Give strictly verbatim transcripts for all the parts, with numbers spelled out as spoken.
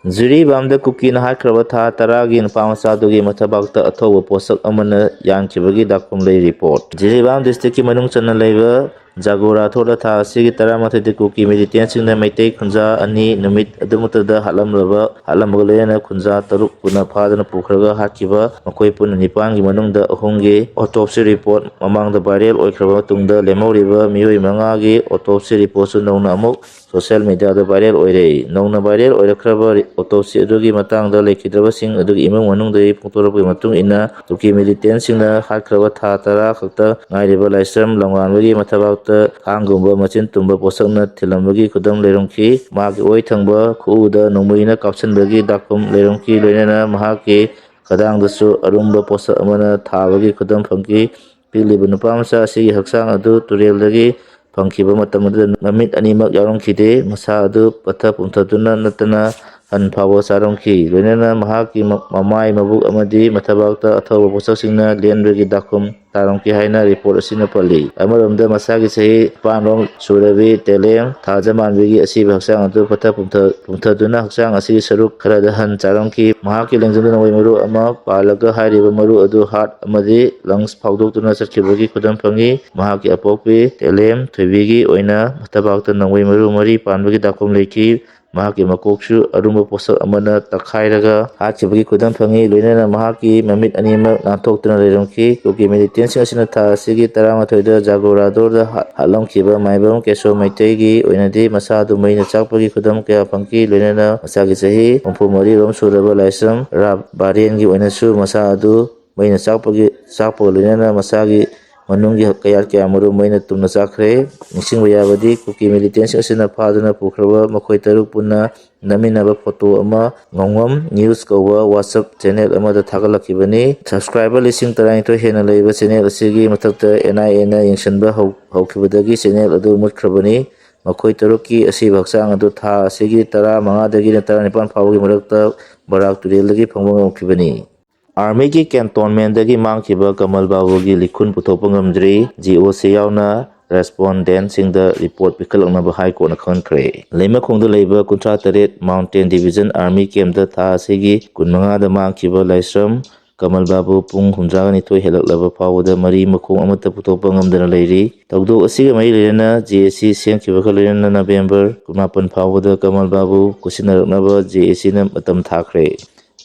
ꯖꯤꯔꯤꯕꯥꯝꯗ ꯀꯨꯀꯤꯅ ꯍꯥꯠꯈ꯭ꯔꯕ ꯊꯥ ꯇꯔꯥꯒꯤ ꯅꯨꯄꯥ ꯃꯆꯥꯗꯨꯒꯤ ꯃꯊꯕꯥꯛꯇ ꯑꯊꯧꯕ ꯄꯣꯠꯁꯛ ꯑꯃꯅ ꯌꯥꯟꯈꯤꯕꯒꯤ ꯗꯥꯛꯐꯝ ꯂꯩ꯫ ꯔꯤꯄꯣꯔꯠ꯫ ꯖꯤꯔꯤꯕꯥꯝ ꯗꯤꯁꯇ꯭ꯔꯤꯛꯀꯤ ꯃꯅꯨꯡ ꯆꯟꯅ ꯂꯩꯕ ꯖꯥꯒꯣꯔꯥ ꯊꯣꯛꯂ ꯊꯥ ꯑꯁꯤꯒꯤ ꯇꯔꯥꯃꯥꯊꯣꯏꯗ ꯀꯨꯀꯤ ꯃꯤꯂꯤꯇꯦꯟꯁꯤꯡꯅ ꯃꯩꯇꯩ ꯈꯨꯟꯖꯥ ꯑꯅꯤ ꯅꯨꯃꯤꯠ ꯑꯗꯨꯃꯛꯇꯗ ꯍꯥꯠꯂꯝꯂꯕ, ꯍꯥꯠꯂꯝꯕꯒ ꯂꯣꯏꯅꯅ ꯈꯨꯟꯖꯥ ꯇꯔꯨꯛ ꯄꯨꯟꯅ ꯐꯥꯗꯨꯅ ꯄꯨꯈ꯭ꯔꯒ ꯍꯥꯠꯈꯤꯕ ꯃꯈꯣꯏ ꯄꯨꯟꯅ ꯅꯤꯄꯥꯟꯒꯤ ꯃꯅꯨꯡꯗ ꯑꯍꯨꯝꯒꯤ autopsy report ꯃꯃꯥꯡꯗ viral ꯑꯣꯏꯈ꯭ꯔꯕ ꯃꯇꯨꯡꯗ ꯂꯦꯝꯍꯧꯔꯤꯕ ꯃꯤꯑꯣꯏ ꯃꯉꯥꯒꯤ autopsy reportꯁꯨ ꯅꯧꯅ ꯑꯃꯨꯛ social mediaꯗ viral ꯑꯣꯏꯔꯦ꯫ ꯅꯧꯅ viral ꯑꯣꯏꯔꯛꯈ꯭ꯔꯕ autopsy ꯑꯗꯨꯒꯤ ꯃꯇꯥꯡꯗ ꯂꯩꯈꯤꯗ꯭ꯔꯕꯁꯤꯡ ꯑꯗꯨꯒꯤ ꯏꯃꯨꯡ ꯃꯅꯨꯡꯗꯒꯤ ꯐꯣꯡꯗꯣꯔꯛꯄꯒꯤ ꯃꯇꯨꯡ ꯏꯟꯅ, ꯀꯨꯀꯤ ꯃꯤꯂꯤꯇꯦꯟꯁꯤꯡꯅ ꯍꯥꯠꯈ꯭ꯔꯕ ꯊꯥ ꯇꯔꯥ ꯈꯛꯇ ꯉꯥꯏꯔꯤꯕ ꯂꯥꯏꯁ꯭ꯔꯝ ꯂꯝꯉꯥꯟꯕꯒꯤ ꯃꯊꯕꯥꯛꯇ ꯊꯥꯡꯒꯨꯝꯕ ꯃꯆꯤꯟ ꯇꯨꯝꯕ ꯄꯣꯠꯁꯛꯅ ꯊꯤꯜꯂꯝꯕꯒꯤ ꯈꯨꯗꯝ ꯂꯩꯔꯝꯈꯤ꯫ ꯃꯍꯥꯛꯀꯤ ꯑꯣꯏ ꯊꯪꯕ ꯈꯨꯎꯗ ꯅꯣꯡꯃꯩꯅ ꯀꯥꯞꯁꯤꯟꯕꯒꯤ ꯗꯥꯛꯐꯝ ꯂꯩꯔꯝꯈꯤ꯫ ꯂꯣꯏꯅꯅ ꯃꯍꯥꯛꯀꯤ ꯈꯗꯥꯡꯗꯁꯨ ꯑꯔꯨꯝꯕ ꯄꯣꯠꯁꯛ ꯑꯃꯅ ꯊꯥꯕꯒꯤ ꯈꯨꯗꯝ ꯐꯪꯈꯤ꯫ ꯄꯤꯛꯂꯤꯕ ꯅꯨꯄꯥ ꯃꯆꯥ ꯑꯁꯤꯒꯤ ꯍꯛꯆꯥꯡ ꯑꯗꯨ ꯇꯨꯔꯦꯜꯗꯒꯤ ꯐꯪꯈꯤꯕ ꯃꯇꯝ ꯑꯗꯨꯗ ꯃꯃꯤꯠ ꯑꯅꯤꯃꯛ ꯌꯥꯎꯔꯝꯈꯤꯗꯦ꯫ ꯃꯁꯥ ꯑꯗꯨ ꯄꯠꯊ ꯄꯨꯝꯊꯗꯨꯅ ꯅꯠꯇꯅ ꯍꯟ ꯐꯥꯎꯕ ꯆꯥꯔꯝꯈꯤ꯫ ꯂꯣꯏꯅꯅ ꯃꯍꯥꯛꯀꯤ ꯃ-, ꯃꯃꯥꯏ, ꯃꯕꯨꯛ ꯑꯃꯗꯤ ꯃꯊꯕꯥꯛꯇ ꯑꯊꯧꯕ ꯄꯣꯠꯁꯛꯁꯤꯡꯅ ꯂꯦꯟꯕꯒꯤ ꯗꯥꯛꯐꯝ ꯇꯥꯔꯝꯈꯤ ꯍꯥꯏꯅ ꯔꯤꯄꯣꯔꯠ ꯑꯁꯤꯅ ꯄꯜꯂꯤ꯫ ꯑꯃꯔꯣꯝꯗ ꯃꯁꯥꯒꯤ ꯆꯍꯤ ꯅꯤꯄꯥꯟ ꯔꯣꯝ ꯁꯨꯔꯕꯤ ꯇꯦꯂꯦꯝ ꯊꯥꯖꯃꯥꯟꯕꯤꯒꯤ ꯑꯁꯤꯕ ꯍꯛꯆꯥꯡ ꯑꯗꯨ ꯄꯠꯊ ꯄꯨꯝꯊ-, ꯄꯨꯝꯊꯗꯨꯅ ꯍꯛꯆꯥꯡ ꯑꯁꯤꯒꯤ ꯁꯔꯨꯛ ꯈꯔꯗ ꯍꯟ ꯆꯥꯔꯝꯈꯤ꯫ ꯃꯍꯥꯛꯀꯤ ꯂꯦꯡꯖꯨꯝꯗ ꯅꯣꯡꯃꯩ ꯃꯔꯨ ꯑꯃ ꯄꯥꯜꯂꯒ ꯍꯥꯏꯔꯤꯕ ꯃꯔꯨ ꯑꯗꯨ heart ꯑꯃꯗꯤ lungs ꯐꯥꯎꯗꯣꯛꯇꯨꯅ ꯆꯠꯈꯤꯕꯒꯤ ꯈꯨꯗꯝ ꯐꯪꯉꯤ꯫ ꯃꯍꯥꯛꯀꯤ ꯑꯄꯣꯛꯄꯤ ꯇꯦꯂꯦꯝ ꯊꯣꯏꯕꯤꯒꯤ ꯑꯣꯏꯅ ꯃꯊꯕꯥꯛꯇ ꯅꯣꯡꯃꯩ ꯃꯔꯨ ꯃꯔꯤ ꯄꯥꯟꯕꯒꯤ ꯗꯥꯛꯐꯝ ꯂꯩꯈꯤ꯫ ꯃꯍꯥꯛꯀꯤ ꯃꯀꯣꯛꯁꯨ ꯑꯔꯨꯝꯕ ꯄꯣꯠꯁꯛ ꯑꯃꯅ ꯇꯛꯈꯥꯏꯔꯒ ꯍꯥꯠꯈꯤꯕꯒꯤ ꯈꯨꯗꯝ ꯐꯪꯉꯤ꯫ ꯂꯣꯏꯅꯅ ꯃꯍꯥꯛꯀꯤ ꯃꯃꯤꯠ ꯑꯅꯤꯃꯛ ꯅꯥꯟꯊꯣꯛꯇꯨꯅ ꯂꯩꯔꯝꯈꯤ꯫ ꯀꯨꯀꯤ ꯃꯤꯂꯤꯇꯦꯟꯁꯤꯡ ꯑꯁꯤꯅ ꯊꯥ ꯑꯁꯤꯒꯤ ꯇꯔꯥꯃꯥꯊꯣꯏꯗ ꯖꯥꯒꯣꯔꯥꯗꯣꯔꯗ ꯍꯥ-, ꯍꯥꯠꯂꯝꯈꯤꯕ ꯃꯥꯏꯕꯝ ꯀꯦꯁꯣ ꯃꯩꯇꯩꯒꯤ ꯑꯣꯏꯅꯗꯤ ꯃꯁꯥ ꯑꯗꯨ ꯃꯩꯅ ꯆꯥꯛꯄꯒꯤ ꯈꯨꯗꯝ ꯀꯌꯥ ꯐꯪꯈꯤ꯫ ꯂꯣꯏꯅꯅ ꯃꯁꯥꯒꯤ ꯆꯍꯤ ꯍꯨꯝꯐꯨ ꯃꯔꯤ ꯔꯣꯝ ꯁꯨꯔꯕ ꯂꯥꯏꯁ꯭ꯔꯝ ꯔꯥ ꯕꯥꯔꯦꯟꯒꯤ ꯑꯣꯏꯅꯁꯨ ꯃꯁꯥ ꯑꯗꯨ ꯃꯩꯅ ꯆꯥꯛꯄꯒꯤ, ꯆꯥꯛꯄꯒ ꯂꯣꯏꯅꯅ ꯃꯁꯥꯒꯤ ꯃꯅꯨꯡꯒꯤ ꯀꯌꯥꯠ ꯀꯌꯥ ꯃꯔꯨꯝ ꯃꯩꯅ ꯇꯨꯝꯅ ꯆꯥꯛꯈ꯭ꯔꯦ꯫ ꯅꯤꯡꯁꯤꯡꯕ ꯌꯥꯕꯗꯤ, ꯀꯨꯀꯤ ꯃꯤꯂꯤꯇꯦꯟꯁꯤꯡ ꯑꯁꯤꯅ ꯐꯥꯗꯨꯅ ꯄꯨꯈ꯭ꯔꯕ ꯃꯈꯣꯏ ꯇꯔꯨꯛ ꯄꯨꯟꯅ ꯅꯝꯃꯤꯟꯅꯕ ꯐꯣꯇꯣ ꯑꯃ ꯉꯣꯡꯉꯝ ꯅ꯭ꯌꯨꯁ ꯀꯧꯕ WhatsApp ꯆꯦꯅꯦꯜ ꯑꯃꯗ ꯊꯥꯒꯠꯂꯛꯈꯤꯕꯅꯤ꯫ ꯁꯕꯁꯀ꯭ꯔꯥꯏꯕꯔ ꯂꯤꯁꯤꯡ ꯇꯔꯥꯅꯤꯊꯣꯏ ꯍꯦꯟꯅ ꯂꯩꯕ ꯆꯦꯅꯦꯜ ꯑꯁꯤꯒꯤ ꯃꯊꯛꯇ NIAꯅ ꯌꯦꯡꯁꯤꯟꯕ ꯍꯧ-, ꯍꯧꯈꯤꯕꯗꯒꯤ ꯆꯦꯅꯦꯜ ꯑꯗꯨ ꯃꯨꯠꯈ꯭ꯔꯕꯅꯤ꯫ ꯃꯈꯣꯏ ꯇꯔꯨꯛꯀꯤ ꯑꯁꯤꯕ ꯍꯛꯆꯥꯡ ꯑꯗꯨ ꯊꯥ ꯑꯁꯤꯒꯤ ꯇꯔꯥꯃꯉꯥꯗꯒꯤꯅ ꯇꯔꯥꯅꯤꯄꯥꯟ ꯐꯥꯎꯕꯒꯤ ꯃꯔꯛꯇ ꯕꯔꯥꯛ ꯇꯨꯔꯦꯜꯗꯒꯤ ꯐꯪꯕ ꯉꯝꯈꯤꯕꯅꯤ꯫ ꯑꯥꯔꯃꯤꯒꯤ ꯀꯦꯟꯇꯣꯟꯃꯦꯟꯗꯒꯤ ꯃꯥꯡꯈꯤꯕ ꯀꯃꯜ ꯕꯥꯕꯨꯒꯤ ꯂꯤꯈꯨꯟ ꯄꯨꯊꯣꯛꯄ ꯉꯝꯗ꯭ꯔꯤ꯫ GOC ꯌꯥꯎꯅ ꯔꯦꯁꯄꯣꯟꯗꯦꯟꯁꯤꯡꯗ ꯔꯤꯄꯣꯔꯠ ꯄꯤꯈꯠꯂꯛꯅꯕ ꯍꯥꯏ ꯀꯣꯔꯠꯅ ꯈꯪꯍꯟꯈ꯭ꯔꯦ꯫ ꯂꯩꯃꯈꯣꯡꯗ ꯂꯩꯕ ꯀꯨꯟꯊ꯭ꯔꯥ ꯇꯔꯦꯠ ꯃꯥꯎꯟꯇꯦꯟ ꯗꯤꯕꯤꯖꯟ ꯑꯥꯔꯃꯤ ꯀꯦꯝꯞꯇ ꯊꯥ ꯑꯁꯤꯒꯤ ꯀꯨꯟ ꯃꯉꯥꯗ ꯃꯥꯡꯈꯤꯕ ꯂꯥꯏꯁ꯭ꯔꯝ ꯀꯃꯜ ꯕꯥꯕꯨ ꯄꯨꯡ ꯍꯨꯝꯗ꯭ꯔꯥꯒ ꯅꯤꯊꯣꯏ ꯍꯦꯜꯂꯛꯂꯕ ꯐꯥꯎꯕꯗ ꯃꯔꯤ ꯃꯈꯣꯡ ꯑꯃꯠꯇ ꯄꯨꯊꯣꯛꯄ ꯉꯝꯗꯅ ꯂꯩꯔꯤ꯫ ꯊꯧꯗꯣꯛ ꯑꯁꯤꯒ ꯃꯔꯤ ꯂꯩꯅꯅ ꯖꯦ ꯑꯦ ꯁꯤ ꯁꯦꯝꯈꯤꯕꯒ ꯂꯣꯏꯅꯅ ꯅꯕꯦꯝꯕꯔ ꯀꯨꯟꯃꯥꯄꯟ ꯐꯥꯎꯕꯗ ꯀꯃꯜ ꯕꯥꯕꯨ ꯈꯨꯠꯁꯤꯟꯅꯔꯛꯅꯕ ꯖꯦ ꯑꯦ ꯁꯤꯅ ꯃꯇꯝ ꯊꯥꯈ꯭ꯔꯦ꯫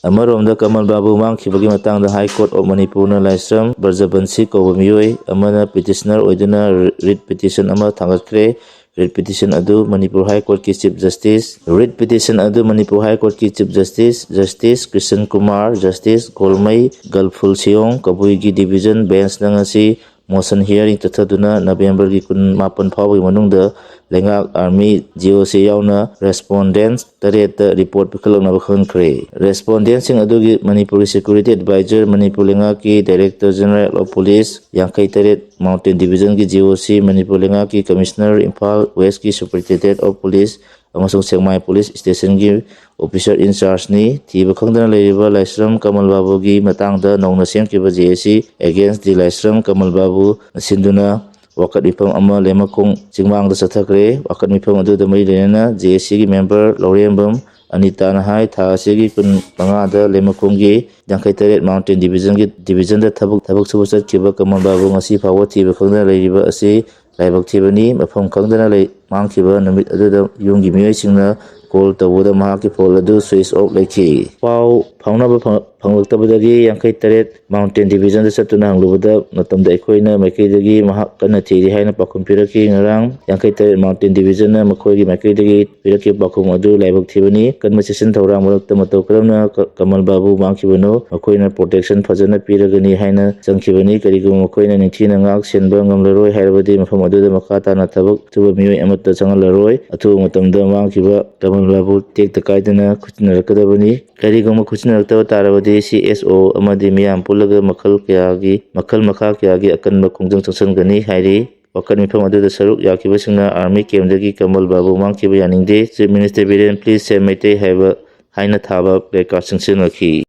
ꯑꯃꯔꯣꯝꯗ ꯀꯃꯜ ꯕꯥꯕꯨ ꯃꯥꯡꯈꯤꯕꯒꯤ ꯃꯇꯥꯡꯗ ꯍꯥꯏ ꯀꯣꯔꯠ ꯑꯣꯐ ꯃꯅꯤꯄꯨꯔꯅ ꯂꯥꯏꯁ꯭ꯔꯝ ꯕ꯭ꯔꯖꯕꯟꯁꯤ ꯀꯧꯕ ꯃꯤꯑꯣꯏ ꯑꯃꯅ ꯄꯤꯇꯤꯁꯅꯔ ꯑꯣꯏꯗꯨꯅ ꯔꯤꯠ ꯄꯤꯇꯤꯁꯟ ꯑꯃ ꯊꯥꯡꯒꯠꯈ꯭ꯔꯦ꯫ ꯔꯤꯠ ꯄꯤꯇꯤꯁꯟ ꯑꯗꯨ ꯃꯅꯤꯄꯨꯔ ꯍꯥꯏ ꯀꯣꯔꯠꯀꯤ ꯆꯤꯐ ꯖꯁꯇꯤꯁ, ꯔꯤꯠ ꯄꯤꯇꯤꯁꯟ ꯑꯗꯨ ꯃꯅꯤꯄꯨꯔ ꯍꯥꯏ ꯀꯣꯔꯠꯀꯤ chief justice, justice Krishan Kumar, justice Golmei, ꯒꯜꯐꯨꯜ ꯁꯤꯌꯣꯡ ꯀꯕꯨꯏꯒꯤ ꯗꯤꯕꯤꯖꯟ ꯕꯦꯟꯁꯅ ꯉꯁꯤ ꯃꯣꯁꯟ ꯍꯤꯌꯥꯔꯤꯡ ꯆꯠꯊꯗꯨꯅ ꯅꯕꯦꯝꯕꯔꯒꯤ ꯀꯨꯟ ꯃꯥꯄꯟ ꯐꯥꯎꯕꯒꯤ ꯃꯅꯨꯡꯗ ꯂꯩꯉꯥꯛ, ꯑꯥꯔꯃꯤ, ꯖꯤ ꯑꯣ ꯁꯤ ꯌꯥꯎꯅ ꯔꯦꯁꯄꯣꯟꯗꯦꯟꯠ ꯇꯔꯦꯠꯇ ꯔꯤꯄꯣꯔꯠ ꯄꯤꯈꯠꯂꯛꯅꯕ ꯈꯪꯍꯟꯈ꯭ꯔꯦ꯫ ꯔꯦꯁꯄꯣꯟꯗꯦꯟꯠꯁꯤꯡ ꯑꯗꯨꯒꯤ ꯃꯅꯤꯄꯨꯔꯒꯤ ꯁꯦꯀ꯭ꯌꯨꯔꯤꯇꯤ ꯑꯦꯗꯚꯥꯏꯖꯔ, ꯃꯅꯤꯄꯨꯔ ꯂꯩꯉꯥꯛꯀꯤ ꯗꯥꯏꯔꯦꯛꯇꯔ ꯖꯦꯅꯔꯦꯜ ꯑꯣꯐ ꯄꯨꯂꯤꯁ, ꯌꯥꯡꯈꯩ ꯇꯔꯦꯠ ꯃꯥꯎꯟꯇꯦꯟ ꯗꯤꯕꯤꯖꯟꯒꯤ ꯖꯤ ꯑꯣ ꯁꯤ, ꯃꯅꯤꯄꯨꯔ ꯂꯩꯉꯥꯛꯀꯤ ꯀꯃꯤꯁꯅꯔ, ꯏꯝꯐꯥꯜ ꯋꯦꯁꯀꯤ ꯁꯨꯄꯔꯤꯟꯇꯦꯟꯗꯦꯟꯠ ꯑꯣꯐ ꯄꯨꯂꯤꯁ ꯑꯃꯁꯨꯡ ꯁꯦꯛꯃꯥꯏ ꯄꯨꯂꯤꯁ ꯁ꯭ꯇꯦꯁꯟꯒꯤ ꯑꯣꯐꯤꯁꯔ ꯏꯟꯆꯥꯔꯖꯅꯤ꯫ ꯊꯤꯕ ꯈꯪꯗꯅ ꯂꯩꯔꯤꯕ ꯂꯥꯏꯁ꯭ꯔꯝ ꯀꯃꯜ ꯕꯥꯕꯨꯒꯤ ꯃꯇꯥꯡꯗ ꯅꯧꯅ ꯁꯦꯝꯈꯤꯕ ꯖꯦ ꯑꯦ ꯁꯤ Against the ꯂꯥꯏꯁ꯭ꯔꯝ ꯀꯃꯜ ꯕꯥꯕꯨ ꯁꯤꯟꯗꯨꯅ ꯋꯥꯀꯠ ꯃꯤꯐꯝ ꯑꯃ ꯂꯩꯃꯈꯣꯡ ꯆꯤꯡꯃꯥꯡꯗ ꯆꯠꯊꯈ꯭ꯔꯦ꯫ ꯋꯥꯀꯠ ꯃꯤꯐꯝ ꯑꯗꯨꯗ ꯃꯔꯤ ꯂꯩꯅꯅ ꯖꯦ ꯑꯦ ꯁꯤꯒꯤ ꯃꯦꯝꯕꯔ ꯂꯧꯔꯦꯝꯕꯝ ꯑꯅꯤꯇꯥꯅ ꯍꯥꯏ, ꯊꯥ ꯑꯁꯤꯒꯤ ꯀꯨꯟ ꯃꯉꯥꯗ ꯂꯩꯃꯈꯣꯡꯒꯤ ꯌꯥꯡꯈꯩ ꯇꯔꯦꯠ ꯃꯥꯎꯟꯇꯦꯟ ꯗꯤꯕꯤꯖꯟꯒꯤ, ꯗꯤꯕꯤꯖꯟꯗ ꯊꯕꯛ, ꯊꯕꯛ ꯁꯨꯕ ꯆꯠꯈꯤꯕ ꯀꯃꯜ ꯕꯥꯕꯨ ꯉꯁꯤ ꯐꯥꯎꯕ ꯊꯤꯕ ꯈꯪꯗꯅ ꯂꯩꯔꯤꯕ ꯑꯁꯤ ꯂꯥꯏꯕꯛ ꯊꯤꯕꯅꯤ꯫ ꯃꯐꯝ ꯈꯪꯗꯅ ꯂꯩ, ꯃꯥꯡꯈꯤꯕ ꯅꯨꯃꯤꯠ ꯑꯗꯨꯗ ꯌꯨꯝꯒꯤ ꯃꯤꯑꯣꯏꯁꯤꯡꯅ ꯀꯣꯜ ꯇꯧꯕꯗ ꯃꯍꯥꯛꯀꯤ ꯐꯣꯟ ꯑꯗꯨ ꯁ꯭ꯋꯤꯆ ꯑꯣꯐ ꯂꯩꯈꯤ꯫ ꯄꯥꯎ ꯐꯥꯎꯅꯕ ꯐꯪ-, ꯐꯪꯂꯛꯇꯕꯗꯒꯤ ꯌꯥꯡꯈꯩ ꯇꯔꯦꯠ ꯃꯥꯎꯟꯇꯦꯟ ꯗꯤꯕꯤꯖꯟꯗ ꯆꯠꯇꯨꯅ ꯍꯪꯂꯨꯕꯗ ꯃꯇꯝꯗ ꯑꯩꯈꯣꯏꯅ ꯃꯥꯏꯀꯩꯗꯒꯤ ꯃꯍꯥꯛ ꯀꯟꯅ ꯊꯤꯔꯤ ꯍꯥꯏꯅ ꯄꯥꯎꯈꯨꯝ ꯄꯤꯔꯛꯈꯤ꯫ ꯉꯔꯥꯡ ꯌꯥꯡꯈꯩ ꯇꯔꯦꯠ ꯃꯥꯎꯟꯇꯦꯟ ꯗꯤꯕꯤꯖꯟꯅ ꯃꯈꯣꯏꯒꯤ ꯃꯥꯏꯀꯩꯗꯒꯤ ꯄꯤꯔꯛꯈꯤꯕ ꯄꯥꯎꯈꯨꯝ ꯑꯗꯨ ꯂꯥꯏꯕꯛ ꯊꯤꯕꯅꯤ꯫ ꯀꯟꯕ ꯆꯦꯛꯁꯤꯟ ꯊꯧꯔꯥꯡ ꯃꯔꯛꯇ ꯃꯇꯧ ꯀꯔꯝꯅ ꯀ-, ꯀꯃꯜ ꯕꯥꯕꯨ ꯃꯥꯡꯈꯤꯕꯅꯣ? ꯃꯈꯣꯏꯅ ꯄ꯭ꯔꯣꯇꯦꯛꯁꯟ ꯐꯖꯅ ꯄꯤꯔꯒꯅꯤ ꯍꯥꯏꯅ ꯆꯪꯈꯤꯕꯅꯤ꯫ ꯀꯔꯤꯒꯨꯝꯕ ꯃꯈꯣꯏꯅ ꯅꯤꯡꯊꯤꯅ ꯉꯥꯛ ꯁꯦꯟꯕ ꯉꯝꯂꯔꯣꯏ ꯍꯥꯏꯔꯕꯗꯤ ꯃꯐꯝ ꯑꯗꯨꯗ ꯃꯈꯥ ꯇꯥꯅ ꯊꯕꯛ ꯁꯨꯕ ꯃꯤꯑꯣꯏ ꯑꯃꯠꯇ ꯆꯪꯍꯜꯂꯔꯣꯏ꯫ ꯑꯊꯨꯕ ꯃꯇꯝꯗ ꯃꯥꯡꯈꯤꯕ ꯀꯃꯜ ꯕꯥꯕꯨ ꯇꯦꯛꯇ ꯀꯥꯏꯗꯅ ꯈꯨꯠꯁꯤꯟꯅꯔꯛꯀꯗꯕꯅꯤ꯫ ꯀꯔꯤꯒꯨꯝꯕ ꯈꯨꯠꯁꯤꯟꯅꯔꯛꯇꯕ ꯇꯥꯔꯕꯗꯤ ꯁꯤ ꯑꯦꯁ ꯑꯣ ꯑꯃꯗꯤ ꯃꯤꯌꯥꯝ ꯄꯨꯜꯂꯒ ꯃꯈꯜ ꯀꯌꯥꯒꯤ, ꯃꯈꯜ ꯃꯈꯥ ꯀꯌꯥꯒꯤ ꯑꯀꯟꯕ ꯈꯣꯡꯖꯪ ꯆꯪꯁꯤꯟꯒꯅꯤ ꯍꯥꯏꯔꯤ꯫ ꯋꯥꯀꯠ ꯃꯤꯐꯝ ꯑꯗꯨꯗ ꯁꯔꯨꯛ ꯌꯥꯈꯤꯕꯁꯤꯡꯅ ꯑꯥꯔꯃꯤ ꯀꯦꯝꯗꯒꯤ ꯀꯃꯜ ꯕꯥꯕꯨ ꯃꯥꯡꯈꯤꯕ ꯌꯥꯅꯤꯡꯗꯦ꯫ Chief Minister Biren please save Meitei ꯍꯥꯏꯕ, ꯍꯥꯏꯅ ꯊꯥꯕ placard ꯁꯤꯡꯁꯤꯟꯅꯈꯤ꯫